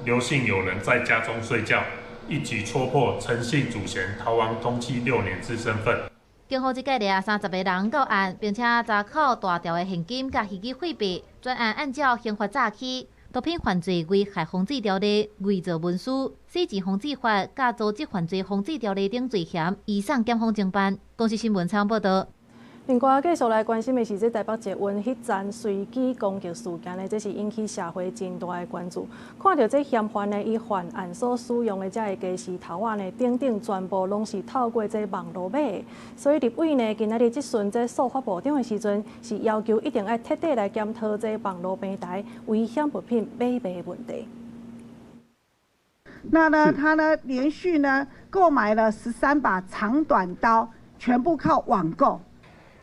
刘姓友人在家中睡觉，一举戳破陈姓主嫌逃亡通缉6年之身份。警方这届掠30个人到案，并且查扣大条的现金佮虚拟货币，专案按照刑法诈欺、毒品犯罪危害防制条例、伪造文书、洗钱防制法、佮组织犯罪防制条例等罪嫌，移送检方侦办。公视新闻采访报道。另外，继续来关心的是，这台北捷运彼站随机攻击事件呢，这是引起社会真大的关注。看著这嫌犯呢，伊犯案所使用的这个家私头仔呢，等等，全部拢是透过这网路买的。所以立委呢，今仔日质询这数发部长的时阵，是要求一定爱彻底来检讨这网路平台危险物品买卖的问题。那呢，他呢连续呢购买了13把长短刀，全部靠网购。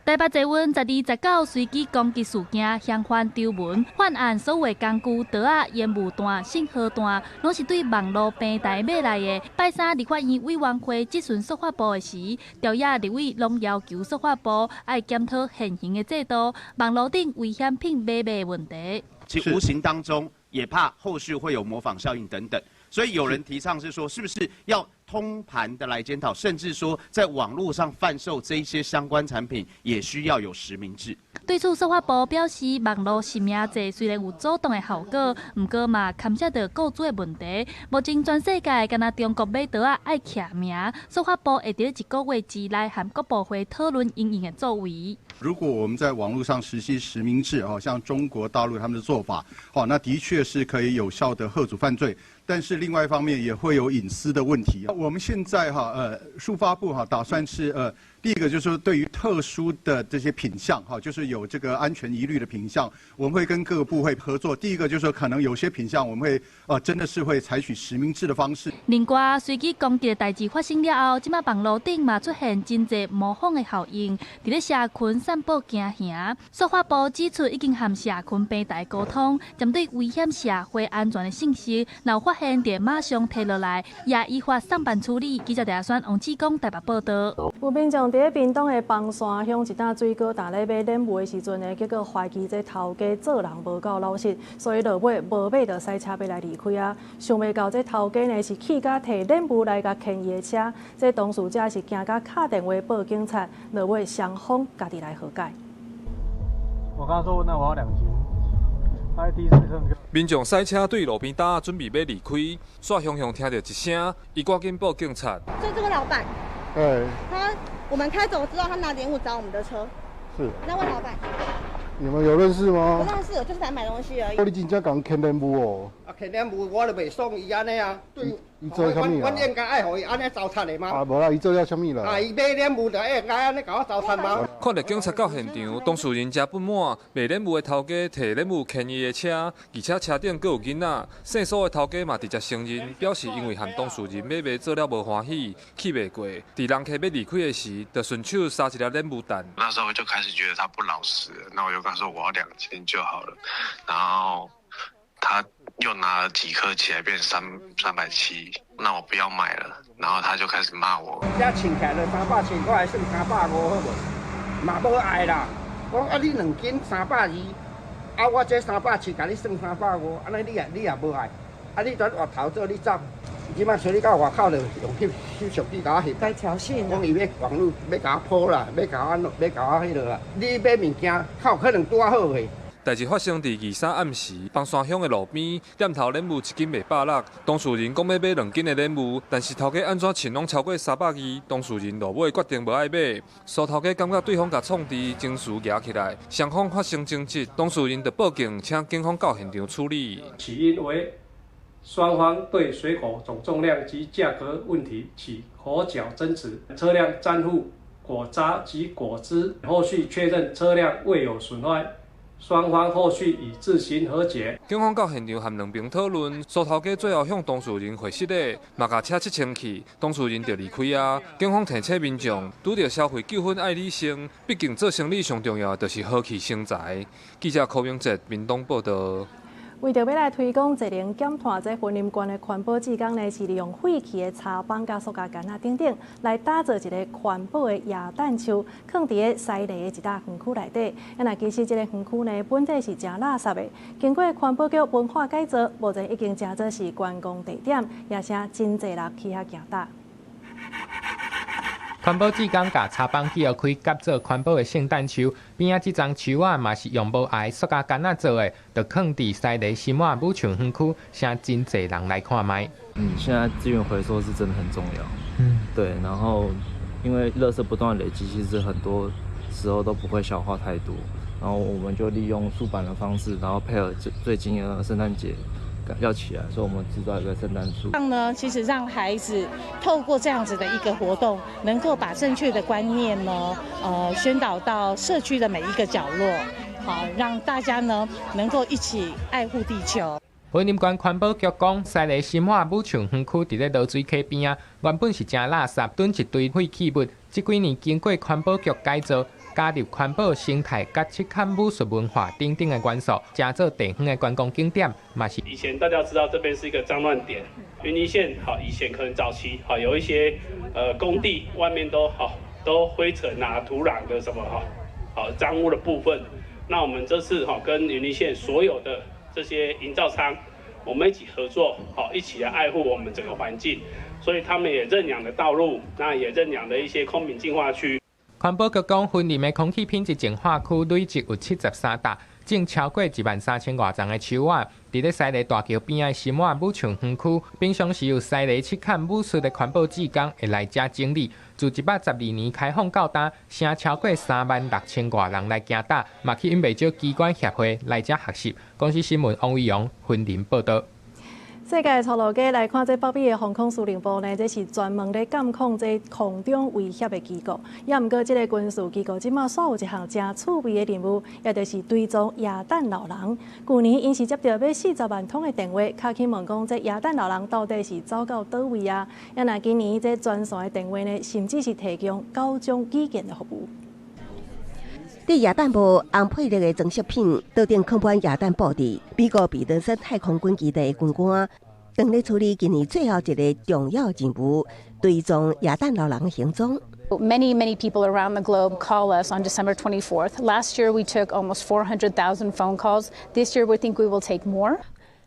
台北捷运12、19随机攻击事件，嫌犯张文犯案所有工具、刀仔、烟雾弹、信号弹，拢是对网路平台买来的。拜三立法院委员会质询数发部的时，朝野立委拢要求数发部爱检讨现行的制度，网路顶危险品买卖问题。其无形当中也怕后续会有模仿效应等等，所以有人提倡是说，是不是要通盘的来检讨，甚至说在网路上贩售这一些相关产品，也需要有实名制。对此，数发部表示，网路实名制虽然有阻挡的效果，毋过嘛牵涉著个资的问题。目前全世界干焦中国买刀仔爱签名，数发部会伫一个月之内和各部会讨论因应的作为。如果我们在网路上实施实名制，哦，像中国大陆他们的做法，哦，那的确是可以有效的遏阻犯罪。但是另外一方面也会有隐私的问题。我们现在哈，数发部哈打算是第一个就是说对于特殊的这些品项哈，就是有这个安全疑虑的品项，我们会跟各个部会合作。第一个就是说可能有些品项我们会真的是会采取实名制的方式。另外，随机攻击的代志发生了后，这马网路顶嘛出现真济模仿的效应，伫咧社群散布惊吓。数发部指出，已经和社群平台沟通，针对危险社会安全的信息，若有发现，就马上提落来，也依法送办处理。记者陈选、王志刚台北报道。有民众伫咧屏东的枋山乡一担水果担咧买莲雾的时阵呢，结果怀疑这头家做人无够老实，所以落尾无买就驶车欲来离开啊。想袂到这头家呢是气甲提莲雾来共牵伊的车，这当事者是惊甲敲电话报警察，落尾双方家己来和解。我刚说那我要2斤。民众驶车对路边担准备欲离开，煞雄雄听著一声，伊赶紧报警察。就这个老板，对，他我们开走之后，他拿莲雾砸我们的车。是。那位老板，你们有认识吗？不认识，就是来买东西而已。你真正共牵莲雾哦？啊，牵莲雾我就袂爽伊按呢啊。对。伊做啥物啦？阮應該愛予伊按呢糟蹋的嗎？啊，無啦，伊做了啥物啦？啊，伊買蓮霧就應該按呢共我糟蹋嗎？看著警察到現場，當事人誠不滿，賣蓮霧的頭家提蓮霧牽伊的車，而且車頂閣有囡仔。姓蘇的頭家嘛直接承認，表示因為和當事人買賣做了無歡喜，氣袂過，佇人客欲離開的時，就順手撒一粒蓮霧彈。那時候就開始覺得他不老實，那我就跟他說我要2斤就好了，然後他又拿了幾顆起來變370，那我不要買了，然後他就開始罵我。這稱起來就300七，我來算350好無？嘛無愛啦，講啊你2斤320，啊我這370，共你算350，按呢你也無愛，啊你轉越頭做你走，這擺揣你到外口就用翕翕相機共我翕。該挑釁。講伊欲網路欲共我 po 啦，欲共我欲共我彼落啦，你買物件較有可能拄仔好的。代誌發生佇23暗時，枋山鄉的路邊，店頭蓮霧一斤賣160，當事人講欲買2斤的蓮霧，但是頭家按怎稱攏超過320，當事人落尾決定無愛買。蘇頭家感覺對方共創治，情緒激起來，雙方發生爭執，當事人就報警，請警方到現場處理。起因為雙方對水果總重量及價格問題起口角爭執，車輛沾附果渣及果汁，後續確認車輛未有損壞。雙方後續已自行和解。警方到現場和兩邊討論，蘇頭家最後向當事人回失禮，嘛共車漆清去，當事人就離開啊。警方提醒民眾，拄著消費糾紛愛理性，畢竟做生理上重要的就是和氣生財。記者柯明哲，屏東報導。為著欲來推廣節能減碳，這雲林縣的環保志工呢，是利用廢棄的柴枋佮塑膠桿仔等等，來打造一个環保的耶誕樹，囥佇咧西螺的一搭園區內底。啊，若其實這个園區呢，本底是誠垃圾的，經過環保局文化改造，目前已經成做是觀光地點，也成真濟人去遐行踏。環保志工共柴枋揭開，改做環保的聖誕樹，邊仔這叢樹仔嘛是用無愛塑膠桿仔做的，就囥佇西螺新滿武場園區，成真濟人來看覓。現在資源回收是真的很重要。對，然後因為垃圾不斷累積，其實很多時候都不會消化太多，然後我們就利用豎板的方式，然後配合最近的聖誕節要起來，所以我們製造一個聖誕樹。讓呢，其實讓孩子透過這樣子的一個活動，能夠把正確的觀念呢，宣導到社區的每一個角落，好，讓大家呢能夠一起愛護地球。雲林縣環保局講，西螺新滿武場園區佇咧濁水溪邊仔，原本是誠垃圾，囤一堆廢棄物。這幾年經過環保局改造，加入環保生態、佮赤崁武術文化等等的元素，成做地方的觀光景點，嘛是。以前大家知道這邊是一個髒亂點，雲林縣好，以前可能早期好有一些工地外面都好都灰塵啊、土壤的什麼哈，好髒污的部分。那我們這次哈跟雲林縣所有的這些營造商，我們一起合作，好一起來愛護我們整個環境。所以他們也認養了道路，那也認養了一些空品淨化區。環保局講，雲林的空氣品質淨化區累計有73棟，種超過1萬3千外叢的樹仔。佇咧西螺大橋邊仔的新滿武場園區，平常時有西螺赤崁武術的環保志工會來遮整理。自112年開放到今，成超過3萬6千外人來行踏，嘛吸引袂少機關協會來遮學習。公視新聞王偉陽雲林報導。世界粗路家來看，這北美的防空司令部呢，這是專門咧監控這空中威脅的機構。也毋過，這个軍事機構這馬煞有一項誠趣味的任務，也就是追蹤耶誕老人。舊年𪜶是接著欲40萬通的電話，敲去問講這耶誕老人到底是走到佗位啊？啊若今年這專線的電話呢，甚至是提供九種語言的服務。佇耶誕帽紅配綠的裝飾品，桌頂囥滿耶誕布置。美國彼得森太空軍基地的軍官，正咧處理今年最後一个重要任務，追蹤耶誕老人行蹤。 Many, many people around the globe call us on December 24th. Last year, we took almost 400,000 phone calls. This year, we think we will take more.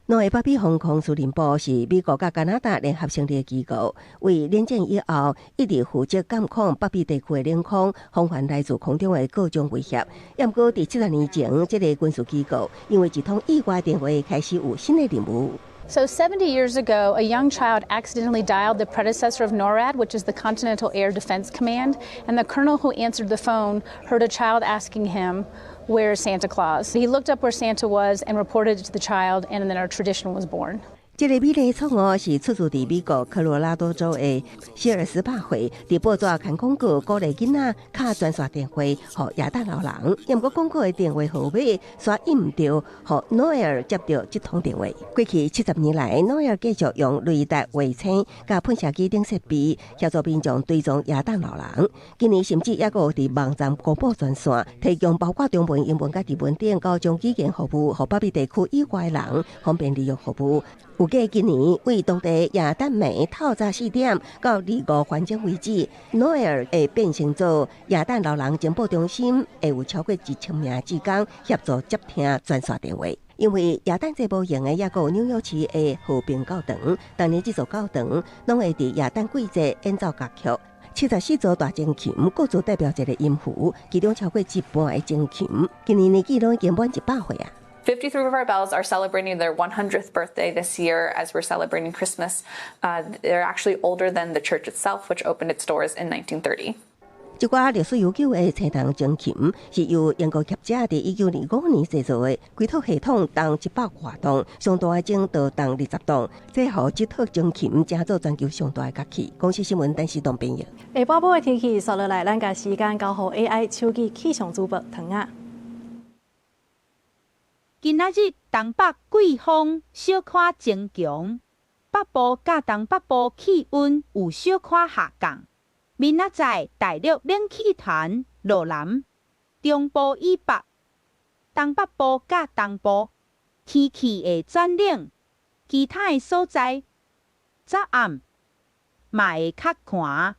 兩个北美防空司令部是美國佮加拿大聯合成立的機構，為冷戰以後一直負責監控北美地區的領空，防範來自空中的各種威脅。毋過，佇70年前，這个軍事機構因為一通意外電話開始有新的任務。 So 70 years ago, a young child accidentally dialed the predecessor of NORAD, which is the Continental Air Defense Command, and the colonel who answered the phone heard a child asking him, "Where's Santa Claus?" He looked up where Santa was and reported it to the child, and then our tradition was born. 這个美麗錯誤是出自佇美國科羅拉多州的希爾斯帕會，佇報紙刊廣告鼓勵囡仔敲專線電話予耶誕老人，毋過廣告的電話號碼煞印毋著，予諾埃爾接著這通電話。過去70年來，諾埃爾繼續用雷達衛星佮噴射機等設備協助民眾追蹤耶誕老人。今年甚至猶閣有佇網站公布專線，提供包括中文、英文佮日文等九種語言服務，予北美地區以外人方便利用服務。預計今年對當地耶誕暝透早4點到25分鐘為止，諾埃爾會變成做耶誕老人情報中心，會有超過1000名志工協助接聽專線電話。因為耶誕節無閒的，猶閣有紐約市的和平教堂，逐年這座教堂攏會佇耶誕季節演奏樂曲。74座大鐘琴，各自代表一個音符，其中超過一半的鐘琴，今年年紀攏已經滿100歲啊。 53 of our bells are celebrating their 100th birthday this year as we're celebrating Christmas. They're actually older than the church itself, which opened its doors in 1930. 這寡歷史悠久的青銅鐘琴是由英國學者佇1925年製造的，規套系統重100外磅，上大的鐘就重20磅，這予這套鐘琴成做全球上大的樂器。公視新聞陳時東編譯。下半晡的天氣，紲落來，咱共時間交予 AI 手機氣象主播唐仔。今仔日東北季風小可增強，北部佮東北部氣溫有小可下降。明仔載大陸冷氣團落南，中部以北、東北部佮東部天氣會轉冷，其他的所在早暗嘛會較寒。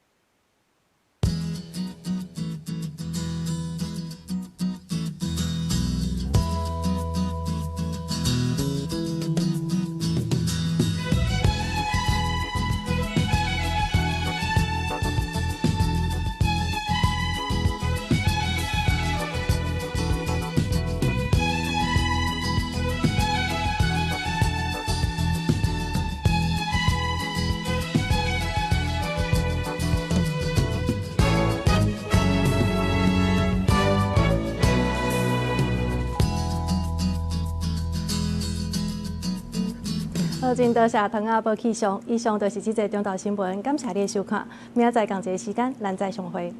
好，真多謝唐仔報氣象，以上就是這節中晝新聞，感謝你的收看，明仔載仝一个時間，咱再相會。